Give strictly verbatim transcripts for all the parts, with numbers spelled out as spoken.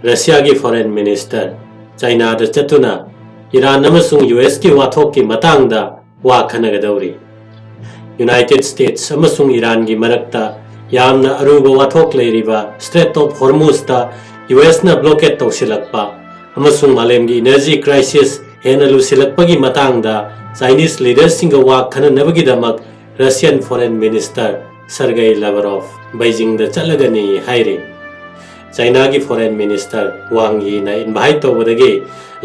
ꯔꯁꯤꯌꯥꯒꯤ foreign minister ꯆꯥꯏꯅꯥꯗ ꯆꯠꯇꯨꯅ Iran ꯑꯃꯁꯨꯡ U ꯑꯦꯁꯀꯤ ꯋꯥꯊꯣꯛꯀꯤ ꯃꯇꯥꯡꯗ ꯋꯥ ꯈꯟꯅꯒꯗꯧꯔꯤ꯫ ꯌꯨꯅꯥꯏꯇꯦꯗ ꯁ꯭ꯇꯦꯠꯁ ꯑꯃꯁꯨꯡ ꯏꯔꯥꯟꯒꯤ ꯃꯔꯛꯇ ꯌꯥꯝꯅ ꯑꯔꯨꯕ ꯋꯥꯊꯣꯛ ꯂꯩꯔꯤꯕ ꯁ꯭ꯇ꯭ꯔꯦꯠ ꯑꯣꯐ ꯍꯣꯔꯃꯨꯖꯇ ꯌꯨ ꯑꯦꯁꯅ ꯕ꯭ꯂꯣꯀꯦꯗ ꯇꯧꯁꯤꯜꯂꯛꯄ ꯑꯃꯁꯨꯡ ꯃꯥꯂꯦꯝꯒꯤ ꯏꯅꯔꯖꯤ ꯀ꯭ꯔꯥꯏꯁꯤꯁ ꯍꯦꯟꯅ ꯂꯨꯁꯤꯜꯂꯛꯄꯒꯤ ꯃꯇꯥꯡꯗ ꯆꯥꯏꯅꯤꯁ ꯂꯤꯗꯔꯁꯤꯡꯒ ꯋꯥ ꯈꯟꯅꯅꯕꯒꯤꯗꯃꯛ ꯔꯁꯤꯌꯥꯟ ꯐꯣꯔꯦꯟ ꯃꯤꯅꯤꯁꯇꯔ ꯁꯔꯒꯩ ꯂꯥꯚꯔꯣꯚ ꯕꯩꯖꯤꯡꯗ ꯆꯠꯂꯒꯅꯤ ꯍꯥꯏꯔꯤ꯫ ꯆꯥꯏꯅꯥꯒꯤ ꯐꯣꯔꯦꯟ ꯃꯤꯅꯤꯁꯇꯔ ꯋꯥꯡ ꯌꯤꯅ ꯏꯟꯚꯥꯏꯠ ꯇꯧꯕꯗꯒꯤ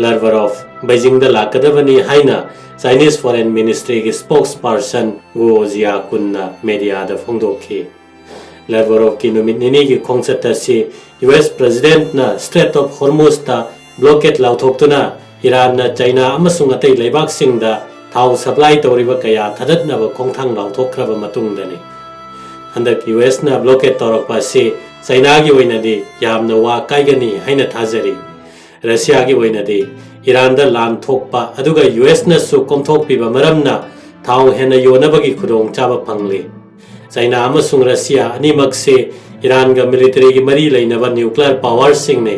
ꯂꯥꯚꯔꯣꯚ ꯕꯩꯖꯤꯡꯗ ꯂꯥꯛꯀꯗꯕꯅꯤ ꯍꯥꯏꯅ ꯆꯥꯏꯅꯤꯁ ꯐꯣꯔꯦꯟ ꯃꯤꯅꯤꯁꯇ꯭ꯔꯤꯒꯤ ꯁ꯭ꯄꯣꯛꯁ ꯄꯥꯔꯁꯟ ꯒꯣ ꯖꯤꯌꯥꯀꯨꯟꯅ ꯃꯦꯗꯤꯌꯥꯗ ꯐꯣꯡꯗꯣꯛꯈꯤ꯫ ꯂꯥꯚꯔꯣꯚꯀꯤ ꯅꯨꯃꯤꯠ ꯅꯤꯅꯤꯒꯤ ꯈꯣꯡꯆꯠ ꯑꯁꯤ ꯌꯨ ꯑꯦꯁ ꯄ꯭ꯔꯦꯁꯤꯗꯦꯟꯠꯅ ꯁ꯭ꯇ꯭ꯔꯦꯠ ꯑꯣꯐ ꯍꯣꯔꯃꯨꯖꯇ ꯕ꯭ꯂꯣꯀꯦꯗ ꯂꯥꯎꯊꯣꯛꯇꯨꯅ ꯏꯔꯥꯟꯅ ꯆꯥꯏꯅꯥ ꯑꯃꯁꯨꯡ ꯑꯇꯩ ꯂꯩꯕꯥꯛꯁꯤꯡꯗ ꯊꯥꯎ ꯁꯄ꯭ꯂꯥꯏ ꯇꯧꯔꯤꯕ ꯀꯌꯥ ꯊꯥꯗꯠꯅꯕ ꯈꯣꯡꯊꯥꯡ ꯂꯥꯎꯊꯣꯛꯈ꯭ꯔꯕ ꯃꯇꯨꯡꯗꯅꯤ꯫ ꯍꯟꯗꯛ ꯌꯨ ꯑꯦꯁꯅ ꯕ꯭ꯂꯣꯀꯦꯗ ꯇꯧꯔꯛꯄ ꯑꯁꯤ ꯆꯥꯏꯅꯥꯒꯤ ꯑꯣꯏꯅꯗꯤ ꯌꯥꯝꯅ ꯋꯥ ꯀꯥꯏꯒꯅꯤ ꯍꯥꯏꯅ ꯊꯥꯖꯔꯤ꯫ ꯔꯁꯤꯌꯥꯒꯤ ꯑꯣꯏꯅꯗꯤ ꯏꯔꯥꯟꯗ ꯂꯥꯟ ꯊꯣꯛꯄ ꯑꯗꯨꯒ ꯌꯨ ꯑꯦꯁꯅꯁꯨ ꯀꯣꯝꯊꯣꯛꯄꯤꯕ ꯃꯔꯝꯅ ꯊꯥꯎ ꯍꯦꯟꯅ ꯌꯣꯟꯅꯕꯒꯤ ꯈꯨꯗꯣꯡꯆꯥꯕ ꯐꯪꯂꯤ꯫ ꯆꯥꯏꯅꯥ ꯑꯃꯁꯨꯡ ꯔꯁꯤꯌꯥ ꯑꯅꯤꯃꯛꯁꯤ ꯏꯔꯥꯟꯒ ꯃꯤꯂꯤꯇꯔꯤꯒꯤ ꯃꯔꯤ ꯂꯩꯅꯕ ꯅ꯭ꯌꯨꯀ꯭ꯂꯤꯌꯔ ꯄꯥꯋꯔꯁꯤꯡꯅꯤ꯫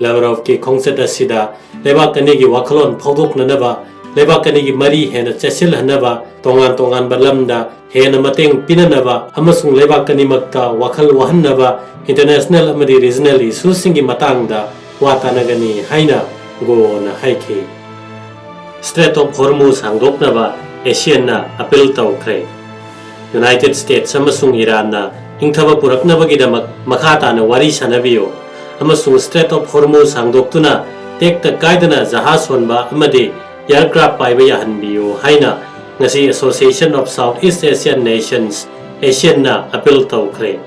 ꯂꯥꯚꯔꯣꯚꯀꯤ ꯈꯣꯡꯆꯠ ꯑꯁꯤꯗ ꯂꯩꯕꯥꯛ ꯑꯅꯤꯒꯤ ꯋꯥꯈꯜꯂꯣꯟ ꯐꯥꯎꯗꯣꯛꯅꯅꯕ, ꯂꯩꯕꯥꯛ ꯑꯅꯤꯒꯤ ꯃꯔꯤ ꯍꯦꯟꯅ ꯆꯦꯠꯁꯤꯜꯍꯟꯅꯕ, ꯇꯣꯉꯥꯟ ꯇꯣꯉꯥꯟꯕ ꯂꯝꯗ ꯍꯦꯟꯅ ꯃꯇꯦꯡ ꯄꯤꯅꯅꯕ ꯑꯃꯁꯨꯡ ꯂꯩꯕꯥꯛ ꯑꯅꯤꯃꯛꯇ ꯋꯥꯈꯜ ꯋꯥꯍꯟꯅꯕ ꯏꯟꯇꯔꯅꯦꯁꯅꯦꯜ ꯑꯃꯗꯤ ꯔꯤꯖꯅꯦꯜ ꯏꯁꯨꯁꯤꯡꯒꯤ ꯃꯇꯥꯡꯗ ꯋꯥ ꯇꯥꯅꯒꯅꯤ ꯍꯥꯏꯅ ꯒꯣꯅ ꯍꯥꯏꯈꯤ꯫ ꯁ꯭ꯇ꯭ꯔꯦꯠ ꯑꯣꯐ ꯍꯣꯔꯃꯨꯖ ꯍꯥꯡꯗꯣꯛꯅꯕ ꯑꯦꯁꯤꯌꯟꯅ ꯑꯄꯤꯜ ꯇꯧꯈ꯭ꯔꯦ꯫ ꯌꯨꯅꯥꯏꯇꯦꯗ ꯁ꯭ꯇꯦꯠꯁ ꯑꯃꯁꯨꯡ ꯏꯔꯥꯟꯅ ꯏꯪꯊꯕ ꯄꯨꯔꯛꯅꯕꯒꯤꯗꯃꯛ ꯃꯈꯥ ꯇꯥꯅ ꯋꯥꯔꯤ ꯁꯥꯅꯕꯤꯌꯨ ꯑꯃꯁꯨꯡ ꯁ꯭ꯇ꯭ꯔꯦꯠ ꯑꯣꯐ ꯍꯣꯔꯃꯨꯖ ꯍꯥꯡꯗꯣꯛꯇꯨꯅ ꯇꯦꯛꯇ ꯀꯥꯏꯗꯅ ꯖꯍꯥꯖ ꯍꯣꯟꯕ ꯑꯃꯗꯤ ꯑꯦꯌꯔꯀ꯭ꯔꯥꯐ ꯄꯥꯏꯕ ꯌꯥꯍꯟꯕꯤꯌꯨ ꯍꯥꯏꯅ ꯉꯁꯤ association of south east Asian nations, ꯑꯦꯁꯤꯌꯟꯅ ꯑꯄꯤꯜ ꯇꯧꯈ꯭ꯔꯦ꯫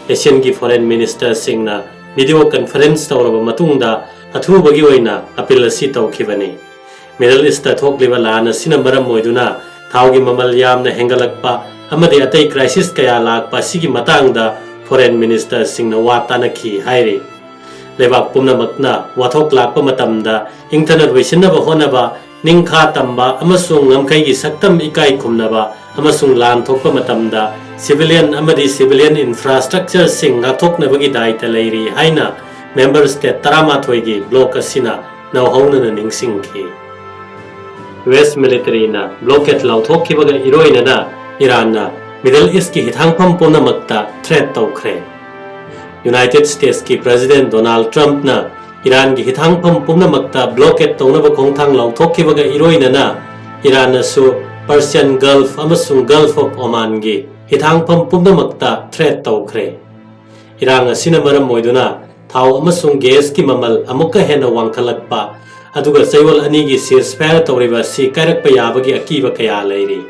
ꯑꯦꯁꯤꯌꯟꯒꯤ ꯐꯣꯔꯦꯟ ꯃꯤꯅꯤꯁꯇꯔꯁꯤꯡꯅ ꯚꯤꯗꯤꯑꯣ ꯀꯟꯐꯔꯦꯟꯁ ꯇꯧꯔꯕ ꯃꯇꯨꯡꯗ ꯑꯊꯨꯕꯒꯤ ꯑꯣꯏꯅ ꯑꯄꯤꯜ ꯑꯁꯤ ꯇꯧꯈꯤꯕꯅꯤ꯫ ꯃꯤꯗꯜ ꯏꯁꯇ ꯊꯣꯛꯂꯤꯕ ꯂꯥꯟ ꯑꯁꯤꯅ ꯃꯔꯝ ꯑꯣꯏꯗꯨꯅ ꯊꯥꯎꯒꯤ ꯃꯃꯜ ꯌꯥꯝꯅ ꯍꯦꯟꯒꯠꯂꯛꯄ ꯑꯃꯗꯤ ꯑꯇꯩ ꯀ꯭ꯔꯥꯏꯁꯤꯁ ꯀꯌꯥ ꯂꯥꯛꯄ ꯑꯁꯤꯒꯤ ꯃꯇꯥꯡꯗ ꯐꯣꯔꯦꯟ ꯃꯤꯅꯤꯁꯇꯔꯁꯤꯡꯅ ꯋꯥ ꯇꯥꯅꯈꯤ ꯍꯥꯏꯔꯤ꯫ ꯂꯩꯕꯥꯛ ꯄꯨꯝꯅꯃꯛꯅ ꯋꯥꯊꯣꯛ ꯂꯥꯛꯄ ꯃꯇꯝꯗ ꯏꯪꯊꯅ ꯂꯣꯏꯁꯤꯟꯅꯕ ꯍꯣꯠꯅꯕ, ꯅꯤꯡꯈꯥ ꯇꯝꯕ ꯑꯃꯁꯨꯡ ꯉꯝꯈꯩꯒꯤ ꯁꯛꯇꯝ ꯏꯀꯥꯏ ꯈꯨꯝꯅꯕ ꯑꯃꯁꯨꯡ ꯂꯥꯟ ꯊꯣꯛꯄ ꯃꯇꯝꯗ ꯁꯤꯚꯤꯂꯤꯌꯟ ꯑꯃꯗꯤ ꯁꯤꯚꯤꯂꯤꯌꯟ ꯏꯟꯐ꯭ꯔꯥꯁ꯭ꯇ꯭ꯔꯛꯆꯔꯁꯤꯡ ꯉꯥꯛꯊꯣꯛꯅꯕꯒꯤ ꯗꯥꯏꯇ ꯂꯩꯔꯤ ꯍꯥꯏꯅ member state ꯇꯔꯥꯃꯥꯊꯣꯏꯒꯤ bloc ꯑꯁꯤꯅ ꯅꯧꯍꯧꯅꯅ ꯅꯤꯡꯁꯤꯡꯈꯤ꯫ ꯌꯨ ꯑꯦꯁ militaryꯅ blockade ꯂꯥꯎꯊꯣꯛꯈꯤꯕꯒ ꯏꯔꯣꯏꯅꯅ ꯏꯔꯥꯟꯅ Middle Eastꯀꯤ ꯍꯤꯊꯥꯡꯐꯝ ꯄꯨꯝꯅꯃꯛꯇ threat ꯇꯧꯈ꯭ꯔꯦ꯫ United Statesꯀꯤ President Donald Trumpꯅ ꯏꯔꯥꯟꯒꯤ ꯍꯤꯊꯥꯡꯐꯝ ꯄꯨꯝꯅꯃꯛꯇ blockade ꯇꯧꯅꯕ ꯈꯣꯡꯊꯥꯡ ꯂꯥꯎꯊꯣꯛꯈꯤꯕꯒ ꯏꯔꯣꯏꯅꯅ ꯏꯔꯥꯟꯅꯁꯨ Persian Gulf ꯑꯃꯁꯨꯡ Gulf of Omanꯒꯤ ꯍꯤꯊꯥꯡꯐꯝ ꯄꯨꯝꯅꯃꯛꯇ threat ꯇꯧꯈ꯭ꯔꯦ꯫ ꯏꯔꯥꯡ ꯑꯁꯤꯅ ꯃꯔꯝ ꯑꯣꯏꯗꯨꯅ ꯊꯥꯎ ꯑꯃꯁꯨꯡ gasꯀꯤ ꯃꯃꯜ ꯑꯃꯨꯛꯀ ꯍꯦꯟꯅ ꯋꯥꯡꯈꯠꯂꯛꯄ, ꯑꯗꯨꯒ ꯆꯌꯣꯜ ꯑꯅꯤꯒꯤ ceasefire ꯇꯧꯔꯤꯕ ꯑꯁꯤ ꯀꯥꯏꯔꯛꯄ ꯌꯥꯕꯒꯤ ꯑꯀꯤꯕ ꯀꯌꯥ ꯂꯩꯔꯤ꯫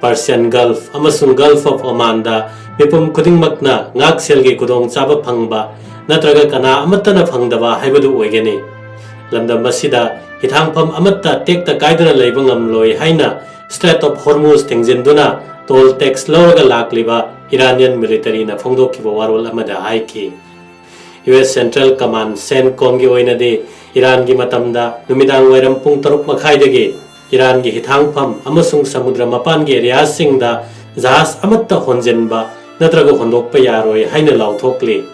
Persian Gulf ꯑꯃꯁꯨꯡ Gulf of Omanꯗ ꯃꯤꯄꯨꯝ ꯈꯨꯗꯤꯡꯃꯛꯅ ꯉꯥꯛꯁꯦꯜꯒꯤ ꯈꯨꯗꯣꯡꯆꯥꯕ ꯐꯪꯕ ꯅꯠꯇ꯭ꯔꯒ ꯀꯅꯥ ꯑꯃꯠꯇꯅ ꯐꯪꯗꯕ ꯍꯥꯏꯕꯗꯨ ꯑꯣꯏꯒꯅꯤ꯫ ꯂꯝꯗꯝ ꯑꯁꯤꯗ ꯍꯤꯊꯥꯡꯐꯝ ꯑꯃꯠꯇ ꯇꯦꯛꯇ ꯀꯥꯏꯗꯅ ꯂꯩꯕ ꯉꯝꯂꯣꯏ ꯍꯥꯏꯅ Strait of Hormuz ꯊꯤꯡꯖꯤꯟꯗꯨꯅ toll tax ꯂꯧꯔꯒ ꯂꯥꯛꯂꯤꯕ Iranian militaryꯅ ꯐꯣꯡꯗꯣꯛꯈꯤꯕ ꯋꯥꯔꯣꯜ ꯑꯃꯗ ꯍꯥꯏꯈꯤ꯫ ꯌꯨ ꯑꯦꯁ Central Command CENTCOMꯒꯤ ꯑꯣꯏꯅꯗꯤ ꯏꯔꯥꯟꯒꯤ ꯃꯇꯝꯗ ꯅꯨꯃꯤꯗꯥꯡ ꯋꯥꯏꯔꯝ ꯄꯨꯡ ꯇꯔꯨꯛ ꯃꯈꯥꯏꯗꯒꯤ ꯏꯔꯥꯟꯒꯤ ꯍꯤꯊꯥꯡꯐꯝ ꯑꯃꯁꯨꯡ ꯁꯃꯨꯗ꯭ꯔ ꯃꯄꯥꯟꯒꯤ areaꯁꯤꯡꯗ ꯖꯍꯥꯖ ꯑꯃꯠꯇ ꯍꯣꯟꯖꯤꯟꯕ ꯅꯠꯇ꯭ꯔꯒ ꯍꯣꯟꯗꯣꯛꯄ ꯌꯥꯔꯣꯏ ꯍꯥꯏꯅ ꯂꯥꯎꯊꯣꯛꯂꯤ꯫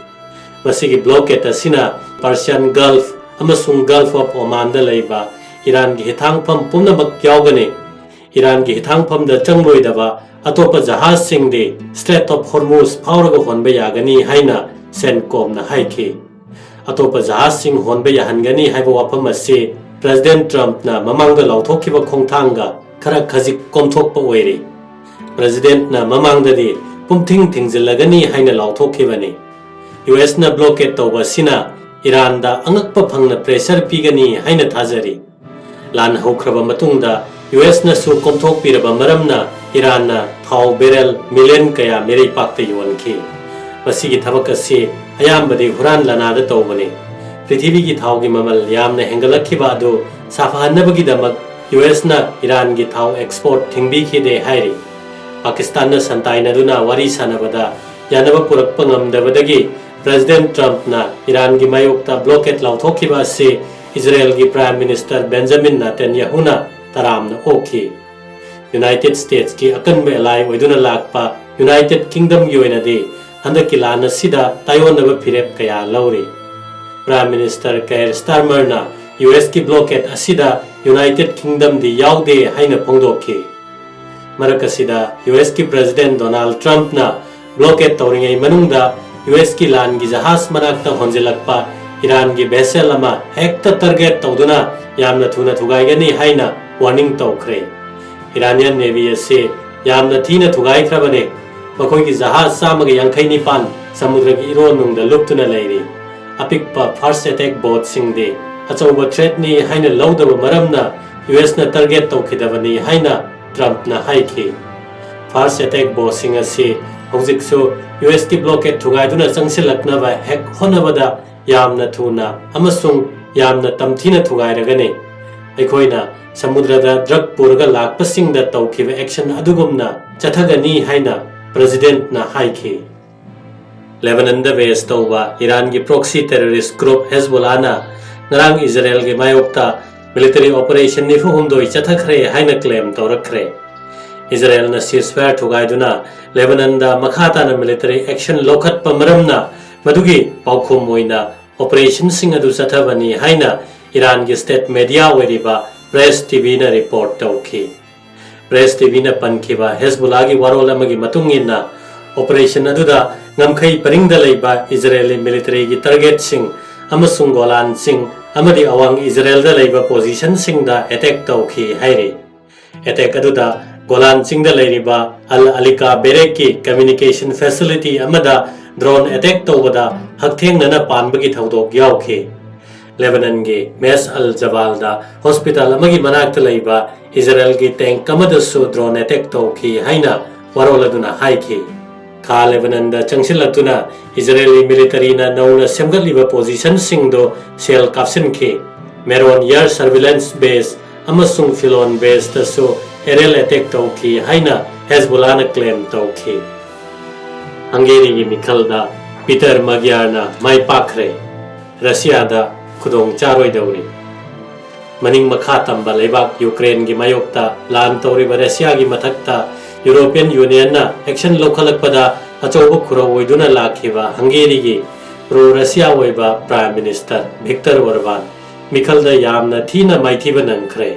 ꯃꯁꯤꯒꯤ blockade ꯑꯁꯤꯅ Persian Gulf ꯑꯃꯁꯨꯡ Gulf of Omanꯗ ꯂꯩꯕ ꯏꯔꯥꯟꯒꯤ ꯍꯤꯊꯥꯡꯐꯝ ꯄꯨꯝꯅꯃꯛ ꯌꯥꯎꯒꯅꯤ꯫ ꯏꯔꯥꯟꯒꯤ ꯍꯤꯊꯥꯡꯐꯝꯗ ꯆꯪꯂꯣꯏꯗꯕ ꯑꯇꯣꯞꯄ ꯖꯍꯥꯖꯁꯤꯡꯗꯤ Strait of Hormuz ꯐꯥꯎꯔꯒ ꯍꯣꯟꯕ ꯌꯥꯒꯅꯤ ꯍꯥꯏꯅ CENTCOMꯅ ꯍꯥꯏꯈꯤ꯫ ꯑꯇꯣꯞꯄ ꯖꯍꯥꯖꯁꯤꯡ ꯍꯣꯟꯕ ꯌꯥꯍꯟꯒꯅꯤ ꯍꯥꯏꯕ ꯋꯥꯐꯝ ꯑꯁꯤ President Trumpꯅ ꯃꯃꯥꯡꯗ ꯂꯥꯎꯊꯣꯛꯈꯤꯕ ꯈꯣꯡꯊꯥꯡꯒ ꯈꯔ ꯈꯖꯤꯛ ꯀꯣꯝꯊꯣꯛꯄ ꯑꯣꯏꯔꯤ꯫ Presidentꯅ ꯃꯃꯥꯡꯗꯗꯤ ꯄꯨꯝꯊꯤꯡ ꯊꯤꯡꯖꯤꯜꯂꯒꯅꯤ ꯍꯥꯏꯅ ꯂꯥꯎꯊꯣꯛꯈꯤꯕꯅꯤ꯫ ꯌꯨ ꯑꯦꯁꯅ blockade ꯇꯧꯕ ꯑꯁꯤꯅ ꯏꯔꯥꯟꯗ ꯑꯉꯛꯄ ꯐꯪꯅ pressure ꯄꯤꯒꯅꯤ ꯍꯥꯏꯅ ꯊꯥꯖꯔꯤ꯫ ꯂꯥꯟ ꯍꯧꯈ꯭ꯔꯕ ꯃꯇꯨꯡꯗ ꯌꯨ ꯑꯦꯁꯅꯁꯨ ꯀꯣꯝꯊꯣꯛꯄꯤꯔꯕ ꯃꯔꯝꯅ ꯏꯔꯥꯟꯅ ꯊꯥꯎ barrel million ꯀꯌꯥ ꯃꯤꯔꯩꯄꯥꯛꯇ ꯌꯣꯟꯈꯤ꯫ ꯃꯁꯤꯒꯤ ꯊꯕꯛ ꯑꯁꯤ ꯑꯌꯥꯝꯕꯗꯤ ꯍꯨꯔꯥꯟ ꯂꯥꯟꯅꯥꯗ ꯇꯧꯕꯅꯤ꯫ ꯄ꯭ꯔꯤꯊꯤꯕꯤꯒꯤ ꯊꯥꯎꯒꯤ ꯃꯃꯜ ꯌꯥꯝꯅ ꯍꯦꯟꯒꯠꯂꯛꯈꯤꯕ ꯑꯗꯨ ꯁꯥꯐꯍꯟꯅꯕꯒꯤꯗꯃꯛ ꯌꯨ ꯑꯦꯁꯅ ꯏꯔꯥꯟꯒꯤ ꯊꯥꯎ export ꯊꯤꯡꯕꯤꯈꯤꯗꯦ ꯍꯥꯏꯔꯤ꯫ ꯄꯥꯀꯤꯁꯇꯥꯟꯅ ꯁꯟꯇꯥꯏꯅꯗꯨꯅ ꯋꯥꯔꯤ ꯁꯥꯟꯅꯕꯗ ꯌꯥꯅꯕ ꯄꯨꯔꯛꯄ ꯉꯝꯗꯕꯗꯒꯤ President Trumpꯅ ꯏꯔꯥꯟꯒꯤ ꯃꯥꯌꯣꯛꯇ blockade ꯂꯥꯎꯊꯣꯛꯈꯤꯕ ꯑꯁꯤ ꯏꯖꯔꯦꯜꯒꯤ Prime Minister Benjamin Netanyahuꯅ ꯇꯔꯥꯝꯅ ꯑꯣꯛꯈꯤ꯫ United Statesꯀꯤ ꯑꯀꯟꯕ ally ꯑꯣꯏꯗꯨꯅ ꯂꯥꯛꯄ United Kingdomꯒꯤ ꯑꯣꯏꯅꯗꯤ ꯍꯟꯗꯛꯀꯤ ꯂꯥꯟ ꯑꯁꯤꯗ ꯇꯥꯏꯑꯣꯟꯅꯕ ꯐꯤꯔꯦꯞ ꯀꯌꯥ ꯂꯧꯔꯤ꯫ Prime Minister Keir Starmerꯅ ꯌꯨ ꯑꯦꯁꯀꯤ blockade ꯑꯁꯤꯗ United Kingdomꯗꯤ ꯌꯥꯎꯗꯦ ꯍꯥꯏꯅ ꯐꯣꯡꯗꯣꯛꯈꯤ꯫ ꯃꯔꯛ ꯑꯁꯤꯗ ꯌꯨ ꯑꯦꯁꯀꯤ President Donald Trumpꯅ blockade ꯇꯧꯔꯤꯉꯩ ꯃꯅꯨꯡꯗ ꯌꯨ ꯑꯦꯁꯀꯤ ꯂꯥꯟꯒꯤ ꯖꯍꯥꯖ ꯃꯅꯥꯛꯇ ꯍꯣꯟꯖꯤꯜꯂꯛꯄ ꯏꯔꯥꯟꯒꯤ vessel ꯑꯃ ꯍꯦꯛꯇ target ꯇꯧꯗꯨꯅ ꯌꯥꯝꯅ ꯊꯨꯅ ꯊꯨꯒꯥꯏꯒꯅꯤ ꯍꯥꯏꯅ warning ꯇꯧꯈ꯭ꯔꯦ꯫ Iranian Navy ꯑꯁꯤ ꯌꯥꯝꯅ ꯊꯤꯅ ꯊꯨꯒꯥꯏꯈ꯭ꯔꯕꯅꯤ꯫ ꯃꯈꯣꯏꯒꯤ ꯖꯍꯥꯖ ꯆꯥꯝꯃꯒ ꯌꯥꯡꯈꯩ ꯅꯤꯄꯥꯟ ꯁꯃꯨꯗ꯭ꯔꯒꯤ ꯏꯔꯣꯟꯅꯨꯡꯗ ꯂꯨꯞꯇꯨꯅ ꯂꯩꯔꯤ꯫ ꯑꯄꯤꯛꯄ fast attack boatꯁꯤꯡꯗꯤ ꯑꯆꯧꯕ threatꯅꯤ ꯍꯥꯏꯅ ꯂꯧꯗꯕ ꯃꯔꯝꯅ ꯌꯨ ꯑꯦꯁꯅ target ꯇꯧꯈꯤꯗꯕꯅꯤ ꯍꯥꯏꯅ Trumpꯅ ꯍꯥꯏꯈꯤ꯫ Fast attack boatꯁꯤꯡ ꯑꯁꯤ ꯍꯧꯖꯤꯛꯁꯨ ꯌꯨ ꯑꯦꯁꯀꯤ blockade ꯊꯨꯒꯥꯏꯗꯨꯅ ꯆꯪꯁꯤꯜꯂꯛꯅꯕ ꯍꯦꯛ ꯍꯣꯠꯅꯕꯗ ꯌꯥꯝꯅ ꯊꯨꯅ ꯑꯃꯁꯨꯡ ꯌꯥꯝꯅ ꯇꯝꯊꯤꯅ ꯊꯨꯒꯥꯏꯔꯒꯅꯤ꯫ ꯑꯩꯈꯣꯏꯅ ꯁꯃꯨꯗ꯭ꯔꯗ drug ꯄꯨꯔꯒ ꯂꯥꯛꯄꯁꯤꯡꯗ ꯇꯧꯈꯤꯕ action ꯑꯗꯨꯒꯨꯝꯅ ꯆꯠꯊꯒꯅꯤ ꯍꯥꯏꯅ Presidentꯅ ꯍꯥꯏꯈꯤ꯫ ꯂꯦꯕꯅꯟꯗ base ꯇꯧꯕ ꯏꯔꯥꯟꯒꯤ proxy terrorist group ꯍꯦꯖꯕꯨꯜꯂꯥꯅ ꯉꯔꯥꯡ ꯏꯖꯔꯦꯜꯒꯤ ꯃꯥꯌꯣꯛꯇ military operation ꯅꯤꯐꯨ ꯍꯨꯝꯗꯣꯏ ꯆꯠꯊꯈ꯭ꯔꯦ ꯍꯥꯏꯅ claim ꯇꯧꯔꯛꯈ꯭ꯔꯦ꯫ ꯏꯖꯔꯦꯜꯅ ceasefire ꯊꯨꯒꯥꯏꯗꯨꯅ ꯂꯦꯕꯅꯟꯗ ꯃꯈꯥ ꯇꯥꯅ military action ꯂꯧꯈꯠꯄ ꯃꯔꯝꯅ ꯃꯗꯨꯒꯤ ꯄꯥꯎꯈꯨꯝ ꯑꯣꯏꯅ operationꯁꯤꯡ ꯑꯗꯨ ꯆꯠꯊꯕꯅꯤ ꯍꯥꯏꯅ ꯏꯔꯥꯟꯒꯤ state media ꯑꯣꯏꯔꯤꯕ Press TVꯅ report ꯇꯧꯈꯤ꯫ Press TVꯅ ꯄꯟꯈꯤꯕ ꯍꯦꯖꯕꯨꯜꯂꯥꯒꯤ ꯋꯥꯔꯣꯜ ꯑꯃꯒꯤ ꯃꯇꯨꯡ ꯏꯟꯅ, operation ꯑꯗꯨꯗ ꯉꯝꯈꯩ ꯄꯔꯤꯡꯗ ꯂꯩꯕ ꯏꯖꯔꯦꯂꯤ militaryꯒꯤ targetꯁꯤꯡ ꯑꯃꯁꯨꯡ ꯒꯣꯂꯥꯟ ꯆꯤꯡ ꯑꯃꯗꯤ ꯑꯋꯥꯡ ꯏꯖꯔꯦꯜꯗ ꯂꯩꯕ positionꯁꯤꯡꯗ attack ꯇꯧꯈꯤ ꯍꯥꯏꯔꯤ꯫ Attack ꯑꯗꯨꯗ ꯒꯣꯂꯥꯟ ꯆꯤꯡꯗ ꯂꯩꯔꯤꯕ ꯑꯜ ꯑꯂꯤꯀꯥ ꯕꯦꯔꯦꯛꯀꯤ communication facility ꯑꯃꯗ drone attack ꯇꯧꯕꯗ ꯍꯛꯊꯦꯡꯅꯅ ꯄꯥꯟꯕꯒꯤ ꯊꯧꯗꯣꯛ ꯌꯥꯎꯈꯤ꯫ ꯂꯦꯕꯅꯟꯒꯤ ꯃꯦꯁ ꯑꯜ ꯖꯕꯥꯜꯗ hospital ꯑꯃꯒꯤ ꯃꯅꯥꯛꯇ ꯂꯩꯕ ꯏꯖꯔꯦꯜꯒꯤ tank ꯑꯃꯗꯁꯨ drone attack ꯇꯧꯈꯤ ꯍꯥꯏꯅ ꯋꯥꯔꯣꯜ ꯑꯗꯨꯅ ꯍꯥꯏꯈꯤ꯫ ꯈꯥ ꯂꯦꯕꯅꯟꯗ ꯆꯪꯁꯤꯜꯂꯛꯇꯨꯅ ꯏꯖꯔꯦꯂꯤ militaryꯅ ꯅꯧꯅ ꯁꯦꯝꯒꯠꯂꯤꯕ positionꯁꯤꯡꯗꯨ shell ꯀꯥꯞꯁꯤꯟꯈꯤ꯫ ꯃꯦꯔꯣꯟ air surveillance base ꯑꯃꯁꯨꯡ ꯐꯤꯂꯣꯟ baseꯇꯁꯨ aerial attack ꯇꯧꯈꯤ ꯍꯥꯏꯅ ꯍꯦꯖꯕꯨꯜꯂꯥꯅ claim ꯇꯧꯈꯤ꯫ ꯍꯪꯒꯦꯔꯤꯒꯤ ꯃꯤꯈꯜꯗ ꯄꯤꯇꯔ ꯃꯒꯤꯌꯥꯔꯅ ꯃꯥꯏ ꯄꯥꯛꯈ꯭ꯔꯦ꯫ ꯔꯁꯤꯌꯥꯗ ꯈꯨꯗꯣꯡ ꯆꯥꯔꯣꯏꯗꯧꯔꯤ꯫ ꯃꯅꯤꯡ ꯃꯈꯥ ꯇꯝꯕ ꯂꯩꯕꯥꯛ ꯌꯨꯀ꯭ꯔꯦꯟꯒꯤ ꯃꯥꯌꯣꯛꯇ ꯂꯥꯟ ꯇꯧꯔꯤꯕ ꯔꯁꯤꯌꯥꯒꯤ ꯃꯊꯛꯇ European Unionꯅ action ꯂꯧꯈꯠꯂꯛꯄꯗ ꯑꯆꯧꯕ ꯈꯨꯔꯧ ꯑꯣꯏꯗꯨꯅ ꯂꯥꯛꯈꯤꯕ ꯍꯪꯒꯦꯔꯤꯒꯤ ꯄ꯭ꯔꯣ ꯔꯁꯤꯌꯥ ꯑꯣꯏꯕ ꯄ꯭ꯔꯥꯏꯝ ꯃꯤꯅꯤꯁꯇꯔ ꯚꯤꯛꯇꯔ ꯑꯣꯔꯕꯥꯟ ꯃꯤꯈꯜꯗ ꯌꯥꯝꯅ ꯊꯤꯅ ꯃꯥꯏꯊꯤꯕ ꯅꯪꯈ꯭ꯔꯦ꯫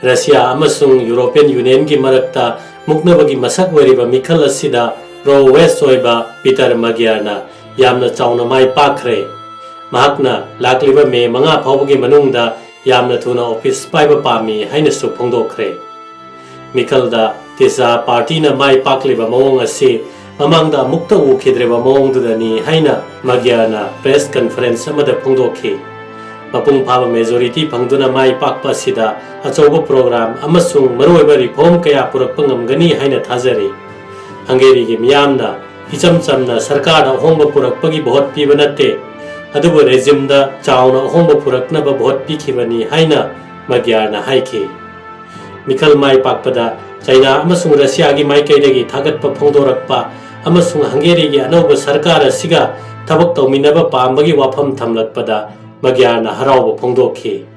ꯔꯁꯤꯌꯥ ꯑꯃꯁꯨꯡ ꯌꯨꯔꯣꯄꯤꯌꯟ ꯌꯨꯅꯤꯌꯟꯒꯤ ꯃꯔꯛꯇ ꯃꯨꯛꯅꯕꯒꯤ ꯃꯁꯛ ꯑꯣꯏꯔꯤꯕ ꯃꯤꯈꯜ ꯑꯁꯤꯗ ꯄ꯭ꯔꯣ ꯋꯦꯁ ꯑꯣꯏꯕ ꯄꯤꯇꯔ ꯃꯒꯤꯌꯥꯔꯅ ꯌꯥꯝꯅ ꯆꯥꯎꯅ ꯃꯥꯏ ꯄꯥꯛꯈ꯭ꯔꯦ꯫ ꯃꯍꯥꯛꯅ ꯂꯥꯛꯂꯤꯕ ꯃꯦ ꯃꯉꯥ ꯐꯥꯎꯕꯒꯤ ꯃꯅꯨꯡꯗ ꯌꯥꯝꯅ ꯊꯨꯅ ꯑꯣꯐꯤꯁ ꯄꯥꯏꯕ ꯄꯥꯝꯃꯤ ꯍꯥꯏꯅꯁꯨ ꯐꯣꯡꯗꯣꯛꯈ꯭ꯔꯦ꯫ ꯃꯤꯈꯜꯗ ꯇꯤꯁꯥ ꯄꯥꯔꯇꯤꯅ ꯃꯥꯏ ꯄꯥꯛꯂꯤꯕ ꯃꯑꯣꯡ ꯑꯁꯤ ꯃꯃꯥꯡꯗ ꯑꯃꯨꯛꯇ ꯎꯈꯤꯗ꯭ꯔꯤꯕ ꯃꯑꯣꯡꯗꯨꯗꯅꯤ ꯍꯥꯏꯅ ꯃꯒꯤꯌꯥꯔꯅ ꯄ꯭ꯔꯦꯁ ꯀꯟꯐꯔꯦꯟꯁ ꯑꯃꯗ ꯐꯣꯡꯗꯣꯛꯈꯤ꯫ ꯃꯄꯨꯡ ꯐꯥꯕ ꯃꯦꯖꯣꯔꯤꯇꯤ ꯐꯪꯗꯨꯅ ꯃꯥꯏ ꯄꯥꯛꯄ ꯑꯁꯤꯗ ꯑꯆꯧꯕ ꯄ꯭ꯔꯣꯒ꯭ꯔꯥꯝ ꯑꯃꯁꯨꯡ ꯃꯔꯨꯑꯣꯏꯕ ꯔꯤꯐꯣꯔꯝ ꯀꯌꯥ ꯄꯨꯔꯛꯄ ꯉꯝꯒꯅꯤ ꯍꯥꯏꯅ ꯊꯥꯖꯔꯤ꯫ ꯍꯪꯒꯦꯔꯤꯒꯤ ꯃꯤꯌꯥꯝꯅ ꯏꯆꯝ ꯆꯝꯅ ꯁꯔꯀꯥꯔꯗ ꯑꯍꯣꯡꯕ ꯄꯨꯔꯛꯄꯒꯤ ꯚꯣꯠ ꯄꯤꯕ ꯅꯠꯇꯦ, ꯑꯗꯨꯕꯨ ꯔꯦꯖꯤꯝꯗ ꯆꯥꯎꯅ ꯑꯍꯣꯡꯕ ꯄꯨꯔꯛꯅꯕ ꯚꯣꯠ ꯄꯤꯈꯤꯕꯅꯤ ꯍꯥꯏꯅ ꯃꯒꯤꯌꯥꯔꯅ ꯍꯥꯏꯈꯤ꯫ ꯃꯤꯈꯜ ꯃꯥꯏ ꯄꯥꯛꯄꯗ ꯆꯥꯏꯅꯥ ꯑꯃꯁꯨꯡ ꯔꯁꯤꯌꯥꯒꯤ ꯃꯥꯏꯀꯩꯗꯒꯤ ꯊꯥꯒꯠꯄ ꯐꯣꯡꯗꯣꯔꯛꯄ ꯑꯃꯁꯨꯡ ꯍꯪꯒꯦꯔꯤꯒꯤ ꯑꯅꯧꯕ ꯁꯔꯀꯥꯔ ꯑꯁꯤꯒ ꯊꯕꯛ ꯇꯧꯃꯤꯟꯅꯕ ꯄꯥꯝꯕꯒꯤ ꯋꯥꯐꯝ ꯊꯝꯂꯛꯄꯗ ꯃꯒꯤꯌꯥꯔꯅ ꯍꯔꯥꯎꯕ ꯐꯣꯡꯗꯣꯛꯈꯤ꯫